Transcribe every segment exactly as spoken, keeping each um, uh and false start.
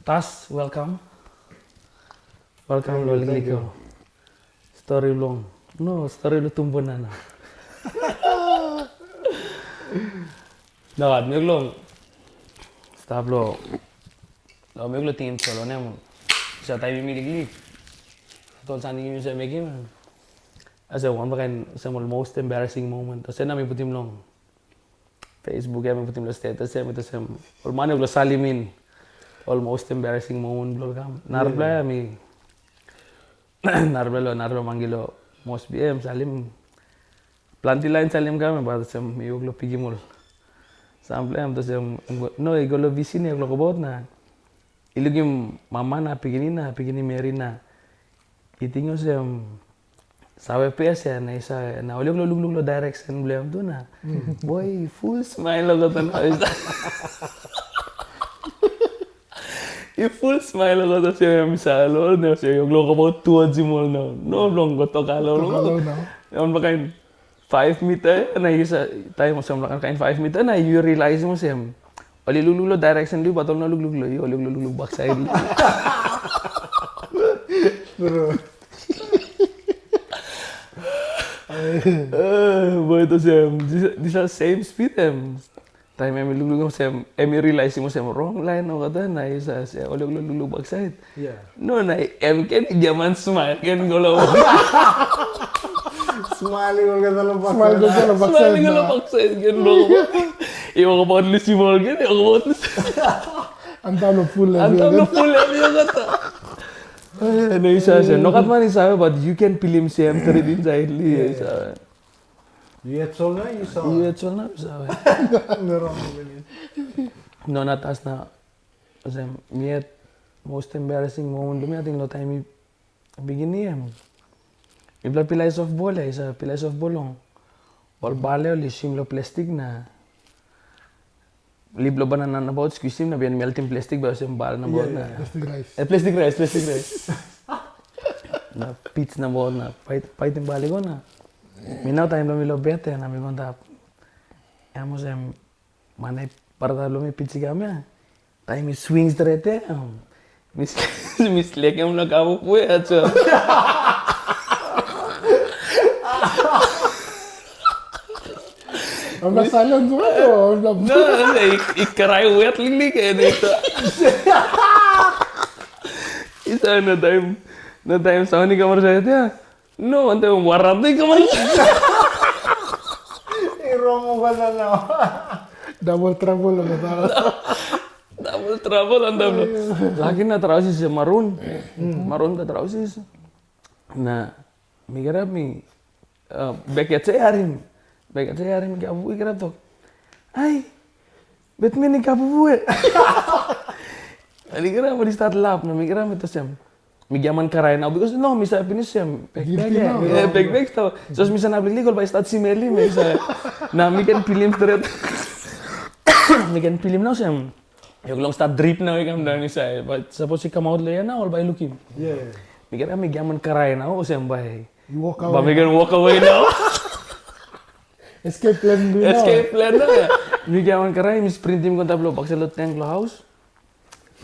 Tas, welcome. Welcome lo Liklik. Story long. No, story lo tumbuna na. No, at mi long. Stap lo. Lo mi lo team solo nem. Sa taim mi Liklik. Tot san mi sa mekim. Asa wan bakan sa most embarrassing moment. Asa na mi putim long Facebook, em putim lo status, em ito sem. Ol man lo salim in. Almost embarrassing moment blo kam. Narpela mi. Narpela lo, narpela mangi lo mos bi em salim. Planti lain salim kam, bat sem mi wok lo pikim ol. Sampela em to sem, no, i go lo visin ya lo kobot na. I lukim mama na pikinini na pikinini meri na. I ting olsem, save pes ya na i save, na ol i lo lukluk lo direction blo em tu na. Boy, full smile olgeta na i sa. I full smile olgeta se em sa lo, na se ol lo kobot towards him ol na. No, long go tok alo. Tok alo na. Em bakain five meter na i sa, taim olsem lo kain five meter na you realize olsem. Ol i lukluk lo direction li, bat ol no lukluk lo yu, ol i lukluk lo backside li. Bro. Eh, boy, to sem, this, this are same speed em. Taim em i lukluk olsem, em i realize olsem wrong line olgeta na i sa, se, ol i lukluk lo backside. Yeah. No, na em ken i giaman smile ken go lo. Smiling olgeta lo backside. Smiling olgeta lo backside. Smiling lo backside ken lo. I wok about lusim ol ken, i wok about lusim. Antap lo full heavy. Antap lo full heavy olgeta. Eh, no, i sa, se, no gat man i save, but you can pilim se em trit inside li, i sa. Yu yet sol na, yu sa. Yu yet sol na, yu sa. No wrong with it. No, na tas na. Olsem, mi yet most embarrassing moment blo mi, ating lo taim mi pikinini em. Mipela pilai softball ya, i sa pilai softball long. Ol bale ol i swim lo plastik na. Lip lo banana na baut skusim na bian meltim plastik bai olsem bal na baut na. Plastik rais. Eh, plastik rais, plastik rais. Na pits na baut na pait, paitim bal i go na. Mi nau taim lo mi lo bet ya na mi go antap. Em olsem, man i brata lo mi pits i kam ya. Taim mi swing stret ya. Mi, mi slekem lo kapu pue ya so. Em na silent wet o em na. No, no, no, i, i krai wet liklik ya. I sa na taim, na taim saun i kam olsem ya. No, ante wara tu i kam. I rong olgeta na. Double trouble olgeta. Double trouble ante. Laki na trausis ya maroon. Maroon ka trausis. Na mi kirap mi, eh, bek yet se harim. Bek yet se harim i kapu i kirap tok. Ai, bet mi ni kapu bue. Ani kirap mi start lap na mi kirap mi tosem. Mi giaman karai nau, because no, mi save pinis em. Backpack, yeah. Yeah, backpack stuff. So mi sanap liklik ol bai start smell mi sa. Na mi ken pilim stret. Mi ken pilim nau sem. Yu long start drip nau i kam daun inside. But suppose i kam out lo ya nau, ol bai lukim. Yeah. Mi ken mi giaman karai nau, sem bai. You walk away. But mi ken walk away nau. Escape plan dulu. Escape plan nau ya. Mi giaman karai, mi sprintim go antap lo baksait lo tank lo haus.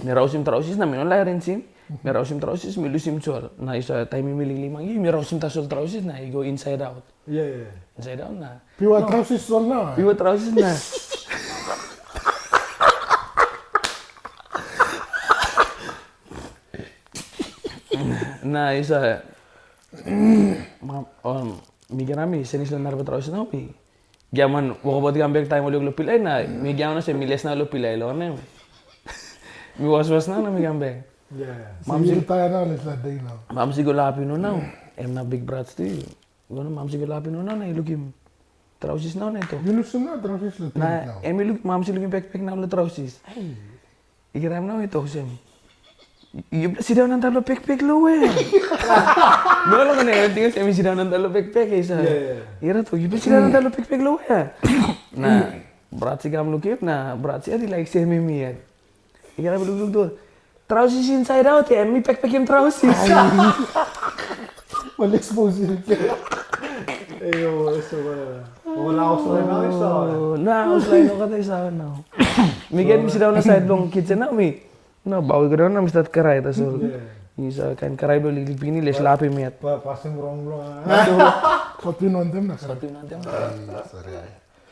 Mi rausim trausis na mi no laik rinsim. Mi rausim trausis, mi lusim sol. Na i sa taim mi liklik mangi, mi rausim tasol trausis na i go inside out. Yeah, yeah. Inside out na. Piwa trausis sol na. Piwa trausis na. Na i sa, ma, um, mi kirap mi senis lo narapela trausis nau mi. Giaman, wokabaut i kam bek taim ol i go lo pilai na, mi giaman olsem mi les nau lo pilai lo wanem. Mi waswas nau na mi kam bek. Yeah. Mamsi, so yu retire nau, les la dei nau. Mamsi go lo apinun nau, em na big brats tu. Go na mamsi go lo apinun nau na i lukim trausis nau na i tok. Yu lusim nau trausis lo na, tent nau. Em i luk, mamsi lukim backpack nau lo trausis. Ai. I kirap nau i tok sem. Yupela sindaun antap lo pekpek lo we? No, lo kane everything else, em i sindaun antap lo pekpek, i sa. Yeah, yeah. I kirap tok, yupela sindaun antap lo pekpek lo we? Na, brats i kam lukim, na brats yet i laik semim mi yet. I kirap lukluk tu. Trausis inside out, em i pekpekim trausis. Ai. Ol expose. Ei, o, eso, whatever. O, na haus lain nau i sa. Oh, na haus lain, no gat i sa nau. Mi ken mi sindaun lo sait bilong kitchen nau mi. No, ba ol graun na mi start krai tasol. Ni sa kain krai bilong liklik pikinini les lapim yet. Pa- Pasim rong bilong. Sot pin wantem na. Satu nanti. Sorry.